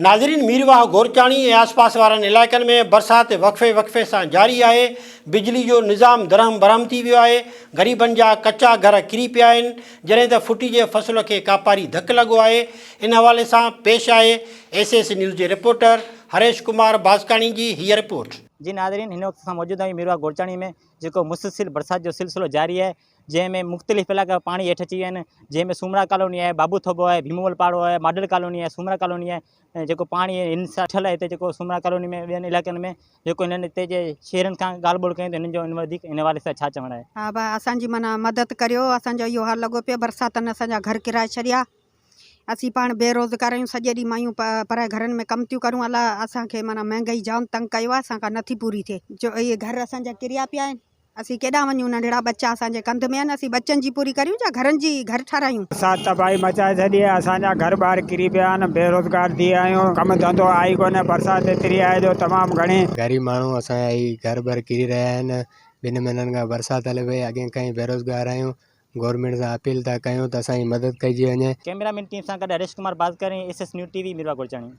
ناظرين ميرواهه گورچاڻي ۽ آسپاس وارن علائقن ۾ برسات وقفي وقفي سان جاري آهي، بجلي جو نظام درهم برهم ٿي ويو آهي، غريبن جا ڪچا گهر ڪري پيا آهن، جڏهن ته ڦٽي جي فصل کي ڪاپاري ڌڪ لڳو آهي، ان حوالي سان پيش آهي ايس ايس نيوز جي رپورٽر هريش ڪمار باسڪاڻي جي هيء رپورٽ. جي ناظرين هن وقت اسان موجود آهيون ميرواهه گورچاڻي ۾ جيڪو مسلسل برسات جو سلسلو جاري آهي جنهن ۾ مختلف علائقا پاڻي هيٺ اچي ويا آهن جنهن ۾ سومرا ڪالوني آهي بابو ٿوٻو آهي ڀيمومل پاڙو آهي ماڊل ڪالوني آهي سومرا ڪالوني آهي ۽ جيڪو پاڻي هن سان ٺل آهي هتي جيڪو سومرا ڪالوني ۾ ٻين علائقن ۾ جيڪو هنن هتي جي شهرين کان ڳالهه ٻولهه ڪيون ته هنن جو وڌيڪ ان حوالي سان ڇا چوڻ آهي. ها ڀاء اسان جي معنيٰ مدد ڪريو اسان جو اهو حال لڳو پيو برساتن اسان جا گهر ڪرائي ڇڏيا اسين پاڻ بي روزگار آهيون سڄي ڏينهن مايون پرائي گهرن ۾ ڪم ٿيون ڪرون الله اسان کي معنيٰ مهنگائي جام تنگ ڪيو آهي اسان کان نٿي پوري ٿئي جو اهي گهر اسان جا ڪريا پيا آهن اسين ڪيڏانهن وڃون ننڍڙا ٻچا اسان جي ڪنڌ ۾ آهن اسين ٻچن جي پوري ڪريون يا گهرن جي گهر ٺارايون. برسات تباهي مچائي ڇڏي آهي اسان جا گهر ٻار ڪري پيا آهن بيروزگار ٿي ويا آهيون ڪم ڌنڌو آهي ئي ڪونهي برسات ايتري آهي جو تمام گهڻي. غريب ماڻهو اسان جا هي گهر ٻر ڪري رهيا آهن ٻن مهينن کان برسات هلي پئي اڳي کان ئي بيروزگار آهيون گورنمينٽ سان اپيل ٿا ڪيون ته اسان جي مدد ڪئي وڃي. ڪئميرا مين ٽيم سان گڏ Harish Kumar Bazkar ۽ S S news T V Mirwah Gorchani.